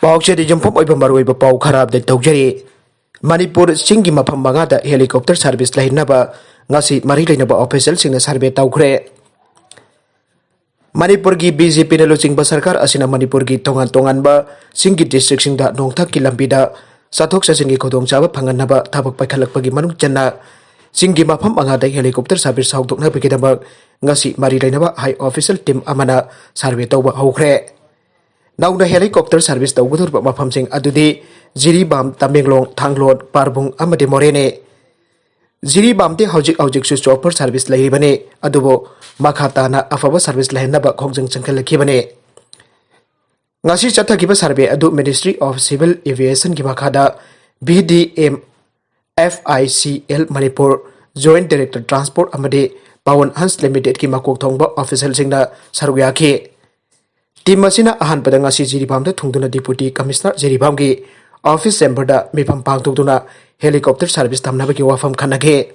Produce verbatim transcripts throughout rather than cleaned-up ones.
ꯄꯥꯎꯆꯦꯗ ꯌꯨꯝꯐꯝ ꯑꯣꯏꯕ ꯃꯔꯨꯑꯣꯏꯕ ꯄꯥꯎ ꯈꯔ ꯑꯞꯗꯦꯠ ꯇꯧꯖꯔꯤ꯫ ꯃꯅꯤꯄꯨꯔ ꯆꯤꯡꯒꯤ ꯃꯐꯝ ꯃꯉꯥꯗ ꯍꯦꯂꯤꯀꯣꯞꯇꯔ ꯁꯥꯔꯚꯤꯁ ꯂꯩꯍꯟꯅꯕ ꯉꯁꯤ ꯃꯔꯤ ꯂꯩꯅꯕ ꯑꯣꯐꯤꯁꯤꯌꯦꯜꯁꯤꯡꯅ ꯁꯔꯚꯦ ꯇꯧꯈ꯭ꯔꯦ꯫ ꯃꯅꯤꯄꯨꯔꯒꯤ ꯕꯤ ꯖꯦ ꯄꯤꯅ ꯂꯨꯆꯤꯡꯕ ꯁꯔꯀꯥꯔ ꯑꯁꯤꯅ ꯃꯅꯤꯄꯨꯔꯒꯤ ꯇꯣꯉꯥꯟ ꯇꯣꯉꯥꯟꯕ ꯆꯤꯡꯒꯤ ꯗꯤꯁꯇ꯭ꯔꯤꯛꯁꯤꯡꯗ ꯅꯣꯡꯊꯛꯀꯤ ꯂꯝꯕꯤꯗ ꯆꯠꯊꯣꯛ ꯆꯠꯁꯤꯟꯒꯤ ꯈꯨꯗꯣꯡꯆꯥꯕ ꯐꯪꯍꯟꯅꯕ ꯊꯕꯛ ꯄꯥꯏꯈꯠꯂꯛꯄꯒꯤ ꯃꯅꯨꯡ ꯆꯟꯅ ꯆꯤꯡꯒꯤ ꯃꯐꯝ ꯃꯉꯥꯗ ꯍꯦꯂꯤꯀꯣꯞꯇꯔ ꯁꯥꯔꯚꯤꯁ ꯍꯧꯗꯣꯛꯅꯕꯒꯤꯗꯃꯛ ꯉꯁꯤ ꯃꯔꯤ ꯂꯩꯅꯕ ꯍꯥꯏ ꯑꯣꯐꯤꯁꯤꯌꯦꯜ ꯇꯤꯝ ꯑꯃꯅ ꯁꯔꯚꯦ ꯇꯧꯕ ꯍꯧꯈ꯭ꯔꯦ꯫ ꯅꯧꯅ ꯍꯦꯂꯤꯀꯣꯞꯇꯔ ꯁꯥꯔꯚꯤꯁ ꯇꯧꯒꯗꯧꯔꯤꯕ ꯃꯐꯝꯁꯤꯡ ꯑꯗꯨꯗꯤ ꯖꯤꯔꯤꯕꯥꯝ, ꯇꯃꯦꯡꯂꯣꯡ, ꯊꯥꯡꯂꯣꯟ, ꯄꯥꯔꯕꯨꯡ ꯑꯃꯗꯤ ꯃꯣꯔꯦꯅꯤ꯫ ꯖꯤꯔꯤꯕꯥꯝꯗꯤ ꯍꯧꯖꯤꯛ ꯍꯧꯖꯤꯛꯁꯨ ꯆꯣꯄꯔ ꯁꯥꯔꯚꯤꯁ ꯂꯩꯔꯤꯕꯅꯤ, ꯑꯗꯨꯕꯨ ꯃꯈꯥ ꯇꯥꯅ ꯑꯐꯕ ꯁꯥꯔꯚꯤꯁ ꯂꯩꯍꯟꯅꯕ ꯈꯣꯡꯖꯪ ꯆꯪꯈꯠꯂꯛꯈꯤꯕꯅꯤ꯫ ꯉꯁꯤ ꯆꯠꯊꯈꯤꯕ ꯁꯔꯚꯦ ꯑꯗꯨ Ministry of Civil Aviationꯒꯤ ꯃꯈꯥꯗ V D M F I C L Manipur, Joint Director Transport ꯑꯃꯗꯤ ꯄꯋꯟ ꯍꯟꯁ ꯂꯤꯃꯤꯇꯦꯗꯀꯤ ꯃꯀꯣꯛ ꯊꯣꯡꯕ ꯑꯣꯐꯤꯁꯤꯌꯦꯜꯁꯤꯡꯅ ꯁꯔꯨꯛ ꯌꯥꯈꯤ꯫ ꯇꯤꯝ ꯑꯁꯤꯅ ꯑꯍꯥꯟꯕꯗ ꯉꯁꯤ ꯖꯤꯔꯤꯕꯥꯝꯗ ꯊꯨꯡꯗꯨꯅ ꯗꯤꯄꯨꯇꯤ ꯀꯃꯤꯁꯅꯔ ꯖꯤꯔꯤꯕꯥꯝꯒꯤ ꯑꯣꯐꯤꯁ ꯆꯦꯝꯕꯔꯗ ꯃꯤꯐꯝ ꯄꯥꯡꯊꯣꯛꯇꯨꯅ ꯍꯦꯂꯤꯀꯣꯞꯇꯔ ꯁꯥꯔꯚꯤꯁ ꯊꯝꯅꯕꯒꯤ ꯋꯥꯐꯝ ꯈꯟꯅꯈꯤ꯫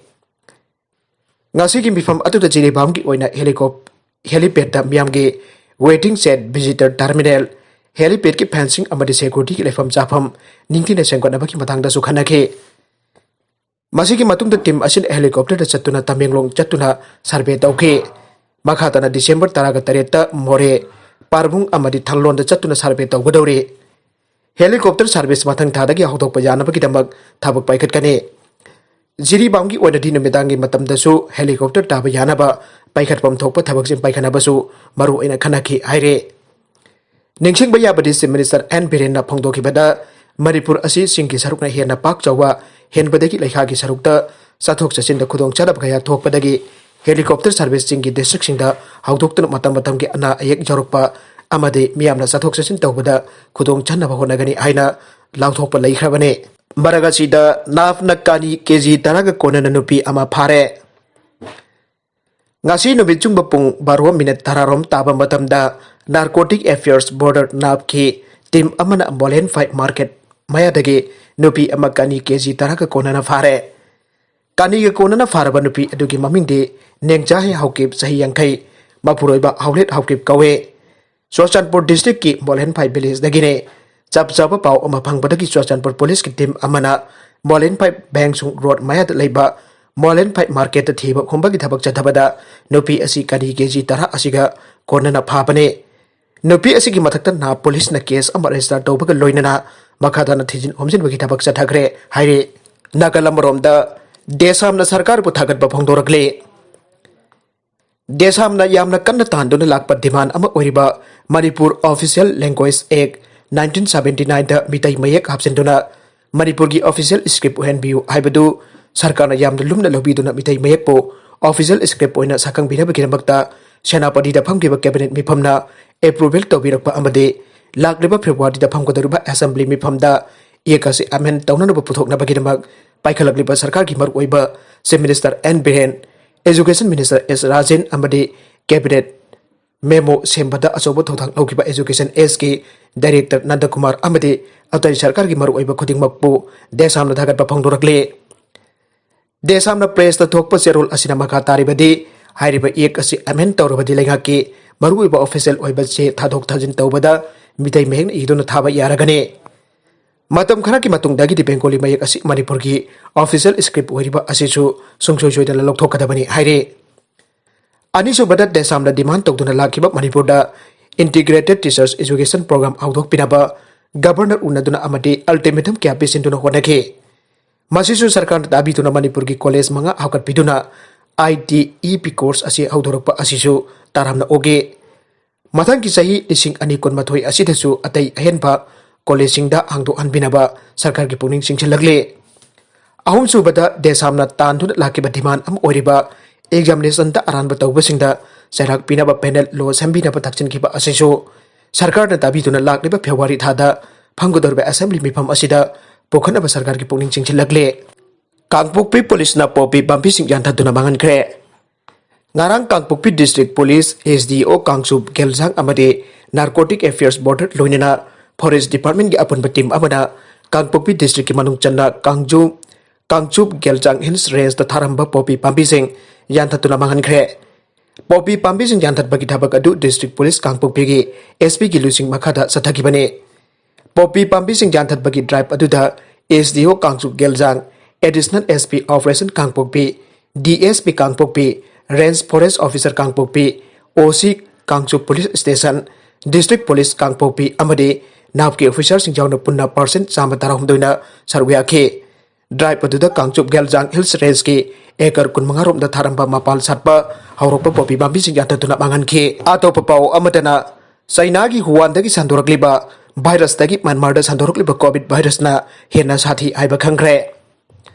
ꯉꯁꯤꯒꯤ ꯃꯤꯐꯝ ꯑꯗꯨꯗ ꯖꯤꯔꯤꯕꯥꯝꯒꯤ ꯑꯣꯏꯅ ꯍꯦꯂꯤꯀꯣꯞ-, ꯍꯦꯂꯤꯄꯦꯗꯇ ꯃꯤꯌꯥꯝꯒꯤ ꯋꯦꯇꯤꯡ ꯁꯦꯗ, ꯚꯤꯖꯤꯇꯔ ꯇꯔꯃꯤꯅꯦꯜ, ꯍꯦꯂꯤꯄꯦꯗꯀꯤ ꯐꯦꯟꯁꯤꯡ ꯑꯃꯗꯤ ꯁꯦꯀ꯭ꯌꯨꯔꯤꯇꯤꯒꯤ ꯂꯩꯐꯝ ꯆꯥꯐꯝ ꯅꯤꯡꯊꯤꯅ ꯁꯦꯝꯒꯠꯅꯕꯒꯤ ꯃꯇꯥꯡꯗꯁꯨ ꯈꯟꯅꯈꯤ꯫ ꯃꯁꯤꯒꯤ ꯃꯇꯨꯡꯗ ꯇꯤꯝ ꯑꯁꯤꯅ ꯍꯦꯂꯤꯀꯣꯞꯇꯔꯗ ꯆꯠꯇꯨꯅ ꯇꯃꯦꯡꯂꯣꯡ ꯆꯠꯇꯨꯅ ꯁꯔꯚꯦ ꯇꯧꯈꯤ꯫ ꯃꯈꯥ ꯇꯥꯅ ꯗꯤꯁꯦꯝꯕꯔ ꯇꯔꯥꯒ ꯇꯔꯦꯠꯇ ꯃꯣꯔꯦ, ꯄꯥꯔꯕꯨꯡ ꯑꯃꯗꯤ ꯊꯥꯡꯂꯣꯟꯗ ꯆꯠꯇꯨꯅ ꯁꯔꯚꯦ ꯇꯧꯒꯗꯧꯔꯤ꯫ ꯍꯦꯂꯤꯀꯣꯞꯇꯔ ꯁꯥꯔꯚꯤꯁ ꯃꯊꯪ ꯊꯥꯗꯒꯤ ꯍꯧꯗꯣꯛꯄ ꯌꯥꯅꯕꯒꯤꯗꯃꯛ ꯊꯕꯛ ꯄꯥꯏꯈꯠꯀꯅꯤ꯫ ꯖꯤꯔꯤꯕꯥꯝꯒꯤ ꯑꯣꯏꯅꯗꯤ ꯅꯨꯃꯤꯗꯥꯡꯒꯤ ꯃꯇꯝꯗꯁꯨ ꯍꯦꯂꯤꯀꯣꯞꯇꯔ ꯇꯥꯕ ꯌꯥꯅꯕ ꯄꯥꯏꯈꯠꯐꯝ ꯊꯣꯛꯄ ꯊꯕꯛꯁꯤꯡ ꯄꯥꯏꯈꯠꯅꯕꯁꯨ ꯃꯔꯨ ꯑꯣꯏꯅ ꯈꯟꯅꯈꯤ ꯍꯥꯏꯔꯦ꯫ ꯅꯤꯡꯁꯤꯡꯕ ꯌꯥꯕꯗꯤ, ꯆꯤꯐ ꯃꯤꯅꯤꯁꯇꯔ ꯑꯦꯟ ꯕꯤꯔꯦꯟꯅ ꯐꯣꯡꯗꯣꯛꯈꯤꯕꯗ, ꯃꯅꯤꯄꯨꯔ ꯑꯁꯤ ꯆꯤꯡꯒꯤ ꯁꯔꯨꯛꯅ ꯍꯦꯟꯅ ꯄꯥꯛ ꯆꯥꯎꯕ ꯍꯦꯟꯕꯗꯒꯤ ꯂꯩꯈꯥꯒꯤ ꯁꯔꯨꯛꯇ ꯆꯠꯊꯣꯛ ꯆꯠꯁꯤꯟꯗ ꯈꯨꯗꯣꯡꯆꯥꯗꯕ ꯀꯌꯥ ꯊꯣꯛꯄꯗꯒꯤ ꯍꯦꯂꯤꯀꯣꯞꯇꯔ ꯁꯥꯔꯚꯤꯁꯁꯤꯡꯒꯤ ꯗꯤꯁꯇ꯭ꯔꯤꯛꯁꯤꯡꯗ ꯍꯧꯗꯣꯛꯇꯨꯅ ꯃꯇꯝ ꯃꯇꯝꯒꯤ ꯑꯅꯥ ꯑꯌꯦꯛ ꯌꯥꯎꯔꯛꯄ ꯑꯃꯗꯤ ꯃꯤꯌꯥꯝꯅ ꯆꯠꯊꯣꯛ ꯆꯠꯁꯤꯟ ꯇꯧꯕꯗ ꯈꯨꯗꯣꯡ ꯆꯥꯅꯕ ꯍꯣꯠꯅꯒꯅꯤ ꯍꯥꯏꯅ ꯂꯥꯎꯊꯣꯛꯄ ꯂꯩꯈ꯭ꯔꯕꯅꯤ꯫ ꯃꯔꯛ ꯑꯁꯤꯗ ꯅꯥꯞꯅ ꯀꯥꯅꯤ ꯀꯦꯖꯤ ꯇꯔꯥꯒ ꯀꯣꯟꯅꯅ ꯅꯨꯄꯤ ꯑꯃ ꯐꯥꯔꯦ꯫ ꯉꯁꯤ ꯅꯨꯃꯤꯠ ꯆꯨꯡꯕ ꯄꯨꯡ ꯕꯥꯔꯣ ꯃꯤꯅꯠ ꯇꯔꯥꯔꯣꯝ ꯇꯥꯕ ꯃꯇꯝꯗ Narcotic Affairs Border ꯅꯥꯞꯀꯤ ꯇꯤꯝ ꯑꯃꯅ ꯃꯣꯂꯦꯟ ꯐꯥꯏ ꯃꯥꯔꯀꯦꯠ ꯃꯌꯥꯗꯒꯤ ꯅꯨꯄꯤ ꯑꯃ ꯀꯥꯅꯤ ꯀꯦꯖꯤ ꯇꯔꯥꯒ ꯀꯣꯟꯅꯅ ꯐꯥꯔꯦ꯫ ꯀꯥꯅꯤꯒ ꯀꯣꯟꯅꯅ ꯐꯥꯔꯕ ꯅꯨꯄꯤ ꯑꯗꯨꯒꯤ ꯃꯃꯤꯡꯗꯤ ꯅꯦꯡꯖꯥꯍꯦ ꯍꯥꯎꯀꯤꯞ, ꯆꯍꯤ ꯌꯥꯡꯈꯩ, ꯃꯄꯨꯔꯣꯏꯕ ꯍꯥꯎꯂꯦꯠ ꯍꯥꯎꯀꯤꯞ ꯀꯧꯏ꯫ ꯆꯨꯔꯆꯥꯟꯄꯨꯔ ꯗꯤꯁꯇ꯭ꯔꯤꯛꯀꯤ ꯃꯣꯂꯦꯟꯐꯥꯏ ꯚꯤꯂꯦꯖꯗꯒꯤꯅꯤ꯫ ꯆꯞ ꯆꯥꯕ ꯄꯥꯎ ꯑꯃ ꯐꯪꯕꯗꯒꯤ ꯆꯨꯔꯆꯥꯟꯄꯨꯔ ꯄꯨꯂꯤꯁꯀꯤ ꯇꯤꯝ ꯑꯃꯅ ꯃꯣꯂꯦꯟꯐꯥꯏ ꯕꯦꯡꯁꯨꯡ ꯔꯣꯗ ꯃꯌꯥꯗ ꯂꯩꯕ ꯃꯣꯂꯦꯟꯐꯥꯏ ꯃꯥꯔꯀꯦꯠꯇ ꯊꯤꯕ ꯈꯣꯝꯕꯒꯤ ꯊꯕꯛ ꯆꯠꯊꯕꯗ ꯅꯨꯄꯤ ꯑꯁꯤ ꯀꯅꯤ ꯀꯦ ꯖꯤ ꯇꯔꯥ ꯑꯁꯤꯒ ꯀꯣꯟꯅꯅ ꯐꯥꯕꯅꯤ꯫ ꯅꯨꯄꯤ ꯑꯁꯤꯒꯤ ꯃꯊꯛꯇ ꯅꯥ ꯄꯨꯂꯤꯁꯅ ꯀꯦꯁ ꯑꯃ ꯔꯦꯖꯤꯁꯇꯔ ꯇꯧꯕꯒ ꯂꯣꯏꯅꯅ ꯃꯈꯥ ꯇꯥꯅ ꯊꯤꯖꯤꯟ ꯈꯣꯝꯖꯤꯟꯕꯒꯤ ꯊꯕꯛ ꯆꯠꯊꯈ꯭ꯔꯦ ꯍꯥꯏꯔꯤ꯫ ꯅꯥꯀꯜ ꯑꯃꯔꯣꯝꯗ ꯗꯦꯁꯥꯝꯅ ꯁꯔꯀꯥꯔꯕꯨ ꯊꯥꯒꯠꯄ ꯐꯣꯡꯗꯣꯔꯛꯂꯤ꯫ ꯗꯦꯁꯥꯝꯅ ꯌꯥꯝꯅ ꯀꯟꯅ ꯇꯥꯟꯗꯨꯅ ꯂꯥꯛꯄ ꯗꯤꯃꯥꯟ ꯑꯃ ꯑꯣꯏꯔꯤꯕ Manipur Official Language Act nineteen seventy nine ꯗ ꯃꯤꯇꯩ ꯃꯌꯦꯛ ꯍꯥꯞꯆꯤꯟꯗꯨꯅ ꯃꯅꯤꯄꯨꯔꯒꯤ official script ꯑꯣꯏꯍꯟꯕꯤꯌꯨ ꯍꯥꯏꯕꯗꯨ ꯁꯔꯀꯥꯔꯅ ꯌꯥꯝꯅ ꯂꯨꯝꯅ ꯂꯧꯕꯤꯗꯨꯅ ꯃꯤꯇꯩ ꯃꯌꯦꯛꯄꯨ official script ꯑꯣꯏꯅ ꯁꯛꯈꯪꯕꯤꯅꯕꯒꯤꯗꯃꯛꯇ ꯁꯦꯅꯥꯄꯇꯤꯗ ꯐꯝꯈꯤꯕ cabinet ꯃꯤꯐꯝꯅ approval ꯇꯧꯕꯤꯔꯛꯄ ꯑꯃꯗꯤ ꯂꯥꯛꯂꯤꯕ ꯐꯦꯕ꯭ꯔꯨꯋꯥꯔꯤꯗ ꯐꯝꯒꯗꯧꯔꯤꯕ assembly ꯃꯤꯐꯝꯗ act ꯑꯁꯤ amend ꯇꯧꯅꯅꯕ ꯄꯨꯊꯣꯛꯅꯕꯒꯤꯗꯃꯛ ꯄꯥꯏꯈꯠꯂꯛꯂꯤꯕ ꯁꯔꯀꯥꯔꯒꯤ ꯃꯔꯨꯑꯣꯏꯕ Chief Minister N Biren, Education Minister S Rajen ꯑꯃꯗꯤ cabinet memo ꯁꯦꯝꯕꯗ ꯑꯆꯧꯕ ꯊꯧꯗꯥꯡ ꯂꯧꯈꯤꯕ Education Sꯒꯤ director ꯅꯟꯗꯀꯨꯃꯥꯔ ꯑꯃꯗꯤ ꯑꯇꯩ ꯁꯔꯀꯥꯔꯒꯤ ꯃꯔꯨꯑꯣꯏꯕ ꯈꯨꯗꯤꯡꯃꯛꯄꯨ ꯗꯦꯁꯥꯝꯅ ꯊꯥꯒꯠꯄ ꯐꯣꯡꯗꯣꯔꯛꯂꯤ꯫ ꯗꯦꯁꯥꯝꯅ pressꯇ ꯊꯣꯛꯄ ꯆꯦꯔꯣꯜ ꯑꯁꯤꯅ ꯃꯈꯥ ꯇꯥꯔꯤꯕꯗꯤ, ꯍꯥꯏꯔꯤꯕ act ꯑꯁꯤ amend ꯇꯧꯔꯕꯗꯤ ꯂꯩꯉꯥꯛꯀꯤ ꯃꯔꯨꯑꯣꯏꯕ official ꯑꯣꯏꯕ ꯆꯦ ꯊꯥꯗꯣꯛ ꯊꯥꯖꯤꯟ ꯇꯧꯕꯗ ꯃꯤꯇꯩ ꯃꯌꯦꯛꯅ ꯏꯗꯨꯅ ꯊꯥꯕ ꯌꯥꯔꯒꯅꯤ꯫ ꯃꯇꯝ ꯈꯔꯒꯤ ꯃꯇꯨꯡꯗꯒꯤꯗꯤ ꯕꯦꯡꯒꯣꯂꯤ ꯃꯌꯦꯛ ꯑꯁꯤ ꯃꯅꯤꯄꯨꯔꯒꯤ official script ꯑꯣꯏꯔꯤꯕ ꯑꯁꯤꯁꯨ ꯁꯨꯡꯁꯣꯏ ꯁꯣꯏꯗꯅ ꯂꯧꯊꯣꯛꯀꯗꯕꯅꯤ ꯍꯥꯏꯔꯤ꯫ ꯑꯅꯤꯁꯨꯕꯗ, ꯗꯦꯁꯥꯝꯅ demand ꯇꯧꯗꯨꯅ ꯂꯥꯛꯈꯤꯕ ꯃꯅꯤꯄꯨꯔꯗ Integrated Teachers Education Program ꯍꯧꯗꯣꯛꯄꯤꯅꯕ governor ꯎꯅꯗꯨꯅ ꯑꯃꯗꯤ ultimatum ꯀꯌꯥ ꯄꯤꯁꯤꯟꯗꯨꯅ ꯍꯣꯠꯅꯈꯤ꯫ ꯃꯁꯤꯁꯨ ꯁꯔꯀꯥꯔꯅ ꯇꯥꯕꯤꯗꯨꯅ ꯃꯅꯤꯄꯨꯔꯒꯤ college ꯃꯉꯥ ꯍꯧꯒꯠꯄꯤꯗꯨꯅ ITEP course ꯑꯁꯤ ꯍꯧꯗꯣꯔꯛꯄ ꯑꯁꯤꯁꯨ ꯇꯥꯔꯝꯅ ꯑꯣꯛꯏ꯫ ꯃꯊꯪꯒꯤ ꯆꯍꯤ ꯂꯤꯁꯤꯡ ꯑꯅꯤ ꯀꯨꯟꯃꯥꯊꯣꯏ ꯑꯁꯤꯗꯁꯨ ꯑꯇꯩ ꯑꯍꯦꯟꯕ collegeꯁꯤꯡꯗ ꯍꯥꯡꯗꯣꯛꯍꯟꯕꯤꯅꯕ ꯁꯔꯀꯥꯔꯒꯤ ꯄꯨꯛꯅꯤꯡ ꯆꯤꯡꯁꯤꯜꯂꯛꯂꯤ꯫ ꯑꯍꯨꯝꯁꯨꯕꯗ, ꯗꯦꯁꯥꯝꯅ ꯇꯥꯟꯗꯨꯅ ꯂꯥꯛꯈꯤꯕ demand ꯑꯃ ꯑꯣꯏꯔꯤꯕ examinationꯗ ꯑꯔꯥꯟꯕ ꯇꯧꯕꯁꯤꯡꯗ ꯆꯩꯔꯥꯛ ꯄꯤꯅꯕ penal law ꯁꯦꯝꯕꯤꯅꯕ ꯊꯛꯆꯤꯟꯈꯤꯕ ꯑꯁꯤꯁꯨ ꯁꯔꯀꯥꯔꯅ ꯇꯥꯕꯤꯗꯨꯅ ꯂꯥꯛꯂꯤꯕ ꯐꯦꯕ꯭ꯔꯨꯋꯥꯔꯤ ꯊꯥꯗ ꯐꯝꯒꯗꯧꯔꯤꯕ assembly ꯃꯤꯐꯝ ꯑꯁꯤꯗ ꯄꯨꯈꯠꯅꯕ ꯁꯔꯀꯥꯔꯒꯤ ꯄꯨꯛꯅꯤꯡ ꯆꯤꯡꯁꯤꯜꯂꯛꯂꯤ꯫ ꯀꯥꯡꯄꯣꯛꯄꯤ ꯄꯨꯂꯤꯁꯅ ꯄꯣꯄꯤ ꯄꯥꯝꯕꯤꯁꯤꯡ ꯌꯥꯟꯊꯠꯇꯨꯅ ꯃꯥꯡꯍꯟꯈ꯭ꯔꯦ꯫ ꯉꯔꯥꯡ ꯀꯥꯡꯄꯣꯛꯄꯤ district police, SDO ꯀꯥꯡꯆꯨꯞ ꯒꯦꯜꯖꯥꯡ ꯑꯃꯗꯤ narcotic affairs border ꯂꯣꯏꯅꯅ forest departmentꯀꯤ ꯑꯄꯨꯟꯕ team ꯑꯃꯅ ꯀꯥꯡꯄꯣꯛꯄꯤ districtꯀꯤ ꯃꯅꯨꯡ ꯆꯟꯅ ꯀꯥꯡꯖꯨ, ꯀꯥꯡꯆꯨꯞ ꯒꯦꯜꯖꯥꯡ hills rangeꯇ ꯊꯥꯔꯝꯕ ꯄꯣꯄꯤ ꯄꯥꯝꯕꯤꯁꯤꯡ ꯌꯥꯟꯊꯠꯇꯨꯅ ꯃꯥꯡꯍꯟꯈ꯭ꯔꯦ꯫ ꯄꯣꯄꯤ ꯄꯥꯝꯕꯤꯁꯤꯡ ꯌꯥꯟꯊꯠꯄꯒꯤ ꯊꯕꯛ ꯑꯗꯨ district police ꯀꯥꯡꯄꯣꯛꯄꯤꯒꯤ SPꯒꯤ ꯂꯨꯆꯤꯡ ꯃꯈꯥꯗ ꯆꯠꯊꯈꯤꯕꯅꯤ꯫ ꯄꯣꯄꯤ ꯄꯥꯝꯕꯤꯁꯤꯡ ꯌꯥꯟꯊꯠꯄꯒꯤ ꯗ꯭ꯔꯥꯏꯕ ꯑꯗꯨꯗ ꯑꯦꯁ ꯗꯤ ꯑꯣ ꯀꯥꯡꯆꯨꯞ ꯒꯦꯜꯖꯥꯡ, ꯑꯦꯗꯤꯁꯅꯦꯜ ꯑꯦꯁ ꯄꯤ ꯑꯣꯄꯔꯦꯁꯟ ꯀꯥꯡꯄꯣꯛꯄꯤ, ꯗꯤ ꯑꯦꯁ ꯄꯤ ꯀꯥꯡꯄꯣꯛꯄꯤ, ꯔꯦꯟꯖ ꯐꯣꯔꯦꯁ ꯑꯣꯐꯤꯁꯥꯔ ꯀꯥꯡꯄꯣꯛꯄꯤ, ꯑꯣ ꯁꯤ Kangchup police station, district police ꯀꯥꯡꯄꯣꯛꯄꯤ ꯑꯃꯗꯤ ꯅꯥꯞꯀꯤ ꯑꯣꯐꯤꯁꯥꯔꯁꯤꯡ ꯌꯥꯎꯅ ꯄꯨꯟꯅ ꯄꯥꯔꯁꯦꯟ ꯆꯥꯝꯃ ꯇꯔꯥꯍꯨꯝꯗꯣꯏꯅ ꯁꯔꯨꯛ ꯌꯥꯈꯤ꯫ ꯗ꯭ꯔꯥꯏꯕ ꯑꯗꯨꯗ ꯀꯥꯡꯆꯨꯞ ꯒꯦꯜꯖꯥꯡ ꯍꯤꯜꯁ ꯔꯦꯟꯖꯀꯤ ꯑꯦꯀꯔ ꯀꯨꯟꯃꯉꯥ ꯔꯣꯝꯗ ꯊꯥꯔꯝꯕ ꯃꯄꯥꯜ ꯁꯥꯠꯄ ꯍꯧꯔꯛꯄ ꯄꯣꯄꯤ ꯄꯥꯝꯕꯤꯁꯤꯡ ꯌꯥꯟꯊꯠꯇꯨꯅ ꯃꯥꯡꯍꯟꯈꯤ꯫ ꯑꯇꯣꯞꯄ ꯄꯥꯎ ꯑꯃꯗꯅ, ꯆꯩꯅꯥꯒꯤ ꯋꯨꯍꯥꯟꯗꯒꯤ ꯁꯟꯗꯣꯔꯛꯂꯤꯕ ꯚꯥꯏꯔꯁꯇꯒꯤ ꯃ꯭ꯌꯥꯟꯃꯥꯔꯗ ꯁꯟꯗꯣꯔꯛꯂꯤꯕ ꯀꯣꯚꯤꯗ ꯚꯥꯏꯔꯁꯅ ꯍꯦꯟꯅ ꯁꯥꯊꯤ ꯍꯥꯏꯕ ꯈꯪꯈ꯭ꯔꯦ꯫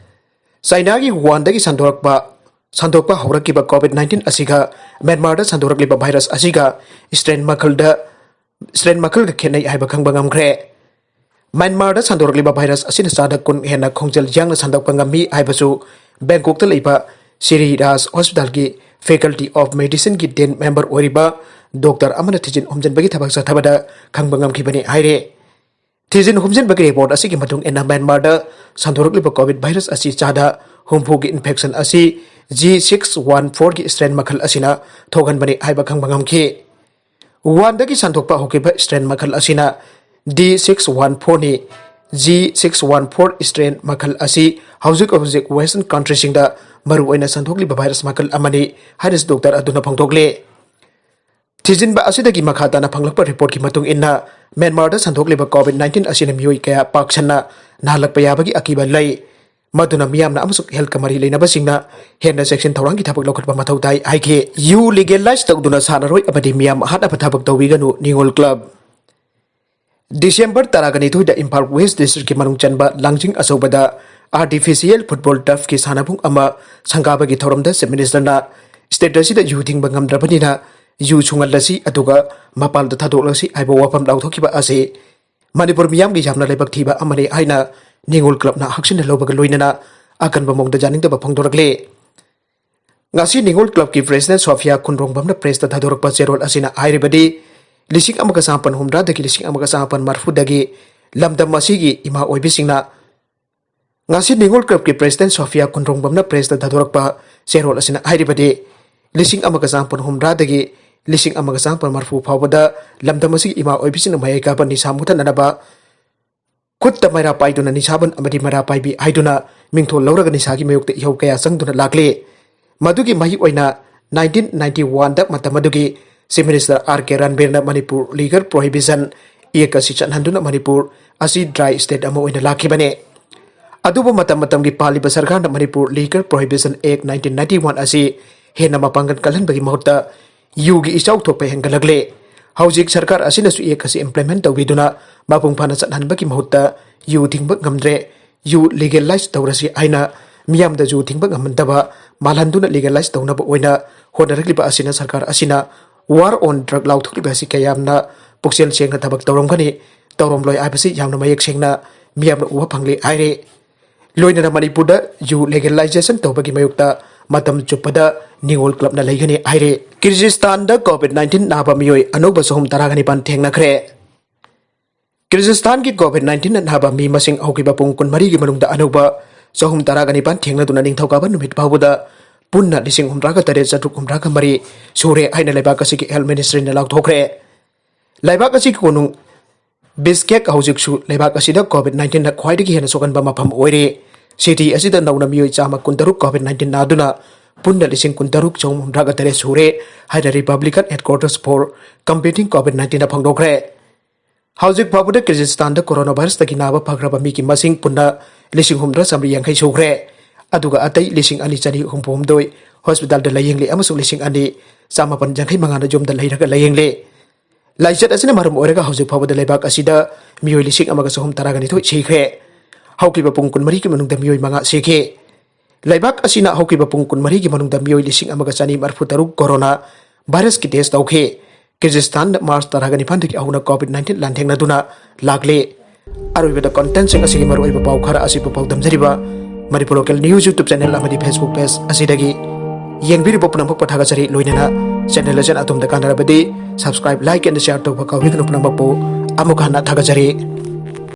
ꯆꯩꯅꯥꯒꯤ ꯋꯨꯍꯥꯟꯗꯒꯤ ꯁꯟꯗꯣꯔꯛꯄ, ꯁꯟꯗꯣꯛꯄ ꯍꯧꯔꯛꯈꯤꯕ ꯀꯣꯚꯤꯗ ꯅꯥꯏꯟꯇꯤꯟ ꯑꯁꯤꯒ ꯃ꯭ꯌꯥꯟꯃꯥꯔꯗ ꯁꯟꯗꯣꯔꯛꯂꯤꯕ ꯚꯥꯏꯔꯁ ꯑꯁꯤꯒ ꯁ꯭ꯇ꯭ꯔꯦꯟ ꯃꯈꯜꯗ, ꯁ꯭ꯇ꯭ꯔꯦꯟ ꯃꯈꯜꯒ ꯈꯦꯠꯅꯩ ꯍꯥꯏꯕ ꯈꯪꯕ ꯉꯝꯈ꯭ꯔꯦ꯫ ꯃ꯭ꯌꯥꯟꯃꯥꯔꯗ ꯁꯟꯗꯣꯔꯛꯂꯤꯕ ꯚꯥꯏꯔꯁ ꯑꯁꯤꯅ ꯆꯥꯗ ꯀꯨꯟ ꯍꯦꯟꯅ ꯈꯣꯡꯖꯦꯜ ꯌꯥꯡꯅ ꯁꯟꯗꯣꯛꯄ ꯉꯝꯃꯤ ꯍꯥꯏꯕꯁꯨ ꯕꯦꯡꯀꯣꯛꯇ ꯂꯩꯕ ꯁꯤꯔꯤ ꯔꯥꯖ ꯍꯣꯁꯄꯤꯇꯥꯜꯒꯤ ꯐꯦꯀꯜꯇꯤ ꯑꯣꯐ ꯃꯦꯗꯤꯁꯤꯟꯒꯤ ꯗꯤꯟ ꯃꯦꯝꯕꯔ ꯑꯣꯏꯔꯤꯕ ꯗꯣꯛꯇꯔ ꯑꯃꯅ ꯊꯤꯖꯤꯟ ꯍꯨꯝꯖꯤꯟꯕꯒꯤ ꯊꯕꯛ ꯆꯠꯊꯕꯗ ꯈꯪꯕ ꯉꯝꯈꯤꯕꯅꯤ ꯍꯥꯏꯔꯦ꯫ ꯊꯤꯖꯤꯟ ꯍꯨꯝꯖꯤꯟꯕꯒꯤ ꯔꯤꯄꯣꯔꯠ ꯑꯁꯤꯒꯤ ꯃꯇꯨꯡ ꯏꯟꯅ, ꯃ꯭ꯌꯥꯟꯃꯥꯔꯗ ꯁꯟꯗꯣꯔꯛꯂꯤꯕ ꯀꯣꯚꯤꯗ ꯚꯥꯏꯔꯁ ꯑꯁꯤ ꯆꯥꯗ ꯍꯨꯝꯐꯨꯒꯤ ꯏꯟꯐꯦꯛꯁꯟ ꯑꯁꯤ ꯖꯤ ꯁꯤꯛꯁ ꯋꯥꯟ ꯐꯣꯔꯒꯤ ꯁ꯭ꯇ꯭ꯔꯦꯟ ꯃꯈꯜ ꯑꯁꯤꯅ ꯊꯣꯛꯍꯟꯕꯅꯤ ꯍꯥꯏꯕ ꯈꯪꯕ ꯉꯝꯈꯤ꯫ ꯋꯨꯍꯥꯟꯗꯒꯤ ꯁꯟꯗꯣꯛꯄ ꯍꯧꯈꯤꯕ ꯁ꯭ꯇ꯭ꯔꯦꯟ ꯃꯈꯜ ꯑꯁꯤꯅ ꯗꯤ ꯁꯤꯛꯁ ꯋꯥꯟ ꯐꯣꯔꯅꯤ꯫ G six one four strain ꯃꯈꯜ ꯑꯁꯤ ꯍꯧꯖꯤꯛ ꯍꯧꯖꯤꯛ ꯋꯦꯁꯇꯔꯟ ꯀꯟꯇ꯭ꯔꯤꯁꯤꯡꯗ ꯃꯔꯨꯑꯣꯏꯅ ꯁꯟꯗꯣꯛꯂꯤꯕ ꯚꯥꯏꯔꯁ ꯃꯈꯜ ꯑꯃꯅꯤ ꯍꯥꯏꯅꯁꯨ ꯗꯣꯛꯇꯔ ꯑꯗꯨꯅ ꯐꯣꯡꯗꯣꯛꯂꯤ꯫ ꯊꯤꯖꯤꯟꯕ ꯑꯁꯤꯗꯒꯤ ꯃꯈꯥ ꯇꯥꯅ ꯐꯪꯂꯛꯄ ꯔꯤꯄꯣꯔꯠꯀꯤ ꯃꯇꯨꯡ ꯏꯟꯅ, ꯃ꯭ꯌꯥꯟꯃꯥꯔꯗ ꯁꯟꯗꯣꯛꯂꯤꯕ ꯀꯣꯚꯤꯗ ꯅꯥꯏꯟꯇꯤꯟ ꯑꯁꯤꯅ ꯃꯤꯑꯣꯏ ꯀꯌꯥ ꯄꯥꯛ ꯁꯟꯅ ꯅꯥꯍꯜꯂꯛꯄ ꯌꯥꯕꯒꯤ ꯑꯀꯤꯕ ꯂꯩ꯫ ꯃꯗꯨꯅ ꯃꯤꯌꯥꯝꯅ ꯑꯃꯁꯨꯡ ꯍꯦꯜꯊꯀ ꯃꯔꯤ ꯂꯩꯅꯕꯁꯤꯡꯅ ꯍꯦꯟꯅ ꯆꯦꯛꯁꯤꯟ ꯊꯧꯔꯥꯡꯒꯤ ꯊꯕꯛ ꯂꯧꯈꯠꯄ ꯃꯊꯧ ꯇꯥꯏ ꯍꯥꯏꯈꯤ꯫ ꯌꯨ ꯂꯤꯒꯦꯂꯥꯏꯖ ꯇꯧꯗꯨꯅ ꯁꯥꯟꯅꯔꯣꯏ ꯑꯃꯗꯤ ꯃꯤꯌꯥꯝ ꯍꯥꯠꯅꯕ ꯊꯕꯛ ꯇꯧꯕꯤꯒꯅꯨ, ꯅꯤꯉꯣꯜ ꯀ꯭ꯂꯕ꯫ ꯗꯤꯁꯦꯝꯕꯔ ꯇꯔꯥꯒ ꯅꯤꯊꯣꯏꯗ ꯏꯝꯐꯥꯜ ꯋꯦꯁ ꯗꯤꯁꯇ꯭ꯔꯤꯛꯀꯤ ꯃꯅꯨꯡ ꯆꯟꯕ ꯂꯥꯡꯖꯤꯡ ꯑꯆꯧꯕꯗ ꯑꯥꯔꯇꯤꯐꯤꯁꯤꯌꯦꯜ ꯐꯨꯠꯕꯣꯜ ꯇꯔꯐꯀꯤ ꯁꯥꯟꯅꯕꯨꯡ ꯑꯃ ꯁꯪꯒꯥꯕꯒꯤ ꯊꯧꯔꯝꯗ ꯆꯤꯐ ꯃꯤꯅꯤꯁꯇꯔꯅ ꯁ꯭ꯇꯦꯠ ꯑꯁꯤꯗ ꯌꯨ ꯊꯤꯡꯕ ꯉꯝꯗ꯭ꯔꯕꯅꯤꯅ ꯌꯨ ꯁꯨꯡꯍꯜꯂꯁꯤ ꯑꯗꯨꯒ ꯃꯄꯥꯟꯗ ꯊꯥꯗꯣꯛꯂꯁꯤ ꯍꯥꯏꯕ ꯋꯥꯐꯝ ꯂꯥꯎꯊꯣꯛꯈꯤꯕ ꯑꯁꯤ ꯃꯅꯤꯄꯨꯔ ꯃꯤꯌꯥꯝꯒꯤ ꯌꯥꯝꯅ ꯂꯥꯏꯕꯛ ꯊꯤꯕ ꯑꯃꯅꯤ ꯍꯥꯏꯅ ꯅꯤꯉꯣꯜ ꯀ꯭ꯂꯕꯅ ꯍꯛꯆꯤꯟꯅ ꯂꯧꯕꯒ ꯂꯣꯏꯅꯅ ꯑꯀꯟꯕ ꯃꯑꯣꯡꯗ ꯌꯥꯅꯤꯡꯗꯕ ꯐꯣꯡꯗꯣꯔꯛꯂꯤ꯫ ꯉꯁꯤ ꯅꯤꯉꯣꯜ ꯀ꯭ꯂꯕꯀꯤ ꯄ꯭ꯔꯦꯁꯤꯗꯦꯟꯠ ꯁꯣꯐꯤꯌꯥ ꯈꯨꯟꯗ꯭ꯔꯣꯡꯕꯝꯅ ꯄ꯭ꯔꯦꯁꯇ ꯊꯥꯗꯣꯔꯛꯄ ꯆꯦꯔꯣꯜ ꯑꯁꯤꯅ ꯍꯥꯏꯔꯤꯕꯗꯤ, ꯂꯤꯁꯤꯡ ꯑꯃꯒ ꯆꯥꯃꯥꯄꯟ ꯍꯨꯝꯗ꯭ꯔꯥꯗꯒꯤ ꯂꯤꯁꯤꯡ ꯑꯃꯒ ꯆꯥꯃꯥꯄꯟ ꯃꯔꯤꯐꯨꯗꯒꯤ ꯂꯝꯗꯝ ꯑꯁꯤꯒꯤ ꯏꯃꯥ ꯑꯣꯏꯕꯤꯁꯤꯡꯅ, ꯉꯁꯤ ꯅꯤꯉꯣꯜ ꯀ꯭ꯂꯕꯀꯤ ꯄ꯭ꯔꯦꯁꯤꯗꯦꯟꯠ ꯁꯣꯐꯤꯌꯥ ꯈꯨꯟꯗ꯭ꯔꯣꯡꯕꯝꯅ ꯄ꯭ꯔꯦꯁꯇ ꯊꯥꯗꯣꯔꯛꯄ ꯆꯦꯔꯣꯜ ꯑꯁꯤꯅ ꯍꯥꯏꯔꯤꯕꯗꯤ, ꯂꯤꯁꯤꯡ ꯑꯃꯒ ꯆꯥꯃꯥꯄꯟ ꯍꯨꯝꯗ꯭ꯔꯥꯗꯒꯤ ꯂꯤꯁꯤꯡ ꯑꯃꯒ ꯆꯥꯃꯥꯄꯟ ꯃꯔꯤꯐꯨ ꯐꯥꯎꯕꯗ ꯂꯝꯗꯝ ꯑꯁꯤꯒꯤ ꯏꯃꯥ ꯑꯣꯏꯕꯤꯁꯤꯡꯅ ꯃꯌꯥꯏ ꯀꯥꯕ ꯅꯤꯁꯥ ꯃꯨꯊꯠꯅꯅꯕ ꯈꯨꯠꯇ ꯃꯩꯔꯥ ꯄꯥꯏꯗꯨꯅ ꯅꯤꯁꯥꯕꯟ ꯑꯃꯗꯤ ꯃꯩꯔꯥ ꯄꯥꯏꯕꯤ ꯍꯥꯏꯗꯨꯅ ꯃꯤꯡꯊꯣꯜ ꯂꯧꯔꯒ ꯅꯤꯁꯥꯒꯤ ꯃꯥꯌꯣꯛꯇ ꯏꯍꯧ ꯀꯌꯥ ꯆꯪꯗꯨꯅ ꯂꯥꯛꯂꯤ꯫ ꯃꯗꯨꯒꯤ ꯃꯍꯩ ꯑꯣꯏꯅ nineteen ninety one ꯗ ꯃꯇꯝ ꯑꯗꯨꯒꯤ Chief Minister R K ꯔꯟꯕꯤꯔꯅ Manipur Liquor Prohibition Act ꯑꯁꯤ ꯆꯠꯍꯟꯗꯨꯅ ꯃꯅꯤꯄꯨꯔ ꯑꯁꯤ dry state ꯑꯃ ꯑꯣꯏꯅ ꯂꯥꯛꯈꯤꯕꯅꯤ꯫ ꯑꯗꯨꯕꯨ ꯃꯇꯝ ꯃꯇꯝꯒꯤ ꯄꯥꯜꯂꯤꯕ ꯁꯔꯀꯥꯔꯅ Manipur Liquor Prohibition Act nineteen ninety one ꯑꯁꯤ ꯍꯦꯟꯅ ꯃꯄꯥꯡꯒꯜ ꯀꯜꯍꯟꯕꯒꯤ ꯃꯍꯨꯠꯇ ꯌꯨꯒꯤ ꯏꯆꯥꯎ ꯊꯣꯛꯄ ꯍꯦꯟꯒꯠꯂꯛꯂꯦ꯫ ꯍꯧꯖꯤꯛ ꯁꯔꯀꯥꯔ ꯑꯁꯤꯅꯁꯨ act ꯑꯁꯤ implement ꯇꯧꯕꯤꯗꯨꯅ ꯃꯄꯨꯡ ꯐꯥꯅ ꯆꯠꯍꯟꯕꯒꯤ ꯃꯍꯨꯠꯇ ꯌꯨ ꯊꯤꯡꯕ ꯉꯝꯗ꯭ꯔꯦ꯫ ꯌꯨ legalize ꯇꯧꯔꯁꯤ ꯍꯥꯏꯅ ꯃꯤꯌꯥꯝꯗ ꯌꯨ ꯊꯤꯡꯕ ꯉꯝꯍꯟꯗꯕ ꯃꯥꯜꯍꯟꯗꯨꯅ legalize ꯇꯧꯅꯕ ꯑꯣꯏꯅ ꯍꯣꯠꯅꯔꯛꯂꯤꯕ ꯑꯁꯤꯅ ꯁꯔꯀꯥꯔ ꯑꯁꯤꯅ war on drug ꯂꯥꯎꯊꯣꯛꯂꯤꯕ ꯑꯁꯤ ꯀꯌꯥꯝꯅ ꯄꯨꯛꯆꯦꯜ ꯁꯦꯡꯅ ꯊꯕꯛ ꯇꯧꯔꯝꯒꯅꯤ, ꯇꯧꯔꯝꯂꯣꯏ ꯍꯥꯏꯕꯁꯤ ꯌꯥꯝꯅ ꯃꯌꯦꯛ ꯁꯦꯡꯅ ꯃꯤꯌꯥꯝꯅ ꯎꯕ ꯐꯪꯂꯦ ꯍꯥꯏꯔꯦ꯫ ꯂꯣꯏꯅꯅ ꯃꯅꯤꯄꯨꯔꯗ ꯌꯨ legalization ꯇꯧꯕꯒꯤ ꯃꯥꯌꯣꯛꯇ ꯃꯇꯝ ꯆꯨꯞꯄꯗ ꯅꯤꯉꯣꯜ ꯀ꯭ꯂꯕꯅ ꯂꯩꯒꯅꯤ ꯍꯥꯏꯔꯦ꯫ ꯀꯤꯔꯖꯤꯁꯇꯥꯟꯗ COVID nineteen ꯅꯥꯕ ꯃꯤꯑꯣꯏ ꯑꯅꯧꯕ ꯆꯍꯨꯝ ꯇꯔꯥꯒ ꯅꯤꯄꯥꯟ ꯊꯦꯡꯅꯈ꯭ꯔꯦ꯫ ꯀꯤꯔꯖꯤꯁꯇꯥꯟꯒꯤ COVID nineteen ꯅꯥꯕ ꯃꯤ ꯃꯁꯤꯡ ꯍꯧꯈꯤꯕ ꯄꯨꯡ ꯀꯨꯟꯃꯔꯤꯒꯤ ꯃꯅꯨꯡꯗ ꯑꯅꯧꯕ ꯆꯍꯨꯝ ꯇꯔꯥꯒ ꯅꯤꯄꯥꯟ ꯊꯦꯡꯅꯗꯨꯅ ꯅꯤꯡꯊꯧꯀꯥꯕ ꯅꯨꯃꯤꯠ ꯐꯥꯎꯕꯗ ꯄꯨꯟꯅ ꯂꯤꯁꯤꯡ ꯍꯨꯝꯗ꯭ꯔꯥꯒ ꯇꯔꯦꯠ ꯆꯥꯇ꯭ꯔꯨꯛ ꯍꯨꯝꯗ꯭ꯔꯥꯒ ꯃꯔꯤ ꯁꯨꯔꯦ ꯍꯥꯏꯅ ꯂꯩꯕꯥꯛ ꯑꯁꯤꯒꯤ health ministryꯅ ꯂꯥꯎꯊꯣꯛꯈ꯭ꯔꯦ꯫ ꯂꯩꯕꯥꯛ ꯑꯁꯤꯒꯤ ꯀꯣꯅꯨꯡ ꯕꯤꯁꯀꯦꯛ ꯍꯧꯖꯤꯛꯁꯨ ꯂꯩꯕꯥꯛ ꯑꯁꯤꯗ COVID nineteenꯅ ꯈ꯭ꯋꯥꯏꯗꯒꯤ ꯍꯦꯟꯅ ꯁꯣꯛꯍꯟꯕ ꯃꯐꯝ ꯑꯣꯏꯔꯤ꯫ City ꯑꯁꯤꯗ ꯅꯧꯅ ꯃꯤꯑꯣꯏ ꯆꯥꯝꯃ ꯀꯨꯟꯇꯔꯨꯛ COVID nineteen ꯅꯥꯗꯨꯅ ꯄꯨꯟꯅ ꯂꯤꯁꯤꯡ ꯀꯨꯟꯇꯔꯨꯛ ꯆꯍꯨꯝ ꯍꯨꯝꯗ꯭ꯔꯥꯒ ꯇꯔꯦꯠ ꯁꯨꯔꯦ ꯍꯥꯏꯅ Republican Headquarters for Combating COVID nineteenꯅ ꯐꯣꯡꯗꯣꯛꯈ꯭ꯔꯦ꯫ ꯍꯧꯖꯤꯛ ꯐꯥꯎꯕꯗ ꯀꯤꯔꯖꯤꯁꯇꯥꯟꯗ coronavirusꯇꯒꯤ ꯅꯥꯕ ꯐꯈ꯭ꯔꯕ ꯃꯤꯒꯤ ꯃꯁꯤꯡ ꯄꯨꯟꯅ ꯂꯤꯁꯤꯡ ꯍꯨꯝꯐꯨꯇꯔꯥ ꯆꯥꯃꯔꯤ ꯌꯥꯡꯈꯩ ꯁꯨꯈ꯭ꯔꯦ꯫ ꯑꯗꯨꯒ ꯑꯇꯩ ꯂꯤꯁꯤꯡ ꯑꯅꯤ ꯆꯅꯤ ꯍꯨꯝꯐꯨ ꯍꯨꯝꯗꯣꯏ hospitalꯗ ꯂꯥꯌꯦꯡꯂꯤ ꯑꯃꯁꯨꯡ ꯂꯤꯁꯤꯡ ꯑꯅꯤ ꯆꯥꯃꯥꯄꯟ ꯌꯥꯡꯈꯩ ꯃꯉꯥꯅ ꯌꯨꯝꯗ ꯂꯩꯔꯒ ꯂꯥꯌꯦꯡꯂꯤ꯫ ꯂꯥꯏꯆꯠ ꯑꯁꯤꯅ ꯃꯔꯝ ꯑꯣꯏꯔꯒ ꯍꯧꯖꯤꯛ ꯐꯥꯎꯕꯗ ꯂꯩꯕꯥꯛ ꯑꯁꯤꯗ ꯃꯤꯑꯣꯏ ꯂꯤꯁꯤꯡ ꯑꯃꯒ ꯆꯍꯨꯝ ꯇꯔꯥꯒ ꯅꯤꯊꯣꯏ ꯁꯤꯈ꯭ꯔꯦ꯫ ꯍꯧꯈꯤꯕ ꯄꯨꯡ ꯀꯨꯟꯃꯔꯤꯒꯤ ꯃꯅꯨꯡꯗ ꯃꯤꯑꯣꯏ ꯃꯉꯥ ꯁꯤꯈꯤ꯫ ꯂꯩꯕꯥꯛ ꯑꯁꯤꯅ ꯍꯧꯈꯤꯕ ꯄꯨꯡ ꯀꯨꯟꯃꯔꯤꯒꯤ ꯃꯅꯨꯡꯗ ꯃꯤꯑꯣꯏ ꯂꯤꯁꯤꯡ ꯑꯃꯒ ꯆꯅꯤ ꯃꯔꯤꯐꯨ ꯇꯔꯨꯛ coronavirusꯀꯤ test ꯇꯧꯈꯤ꯫ ꯀꯤꯔꯖꯤꯁꯇꯥꯟꯗ March ꯇꯔꯥꯒ ꯅꯤꯄꯥꯟꯗꯒꯤ ꯍꯧꯅ COVID nineteen ꯂꯥꯟꯊꯦꯡꯅꯗꯨꯅ ꯂꯥꯛꯂꯤ꯫ ꯑꯔꯣꯏꯕꯗ contentꯁꯤꯡ ꯑꯁꯤꯒꯤ ꯃꯔꯨꯑꯣꯏꯕ ꯄꯥꯎ ꯈꯔ ꯑꯁꯤꯕꯨ ꯄꯥꯎꯗꯝꯖꯔꯤꯕ Manipur Local News YouTube channel ꯑꯃꯗꯤ Facebook page ꯑꯁꯤꯗꯒꯤ ꯌꯦꯡꯕꯤꯔꯤꯕ ꯄꯨꯝꯅꯃꯛꯄꯨ ꯊꯥꯒꯠꯆꯔꯤ꯫ ꯂꯣꯏꯅꯅ channel ꯑꯁꯤꯅ ꯑꯗꯣꯝꯗ ꯀꯥꯟꯅꯔꯕꯗꯤ subscribe, like and share ꯇꯧꯕ ꯀꯥꯎꯕꯤꯒꯅꯨ꯫ ꯄꯨꯝꯅꯃꯛꯄꯨ ꯑꯃꯨꯛ ꯍꯟꯅ ꯊꯥꯒꯠꯆꯔꯤ꯫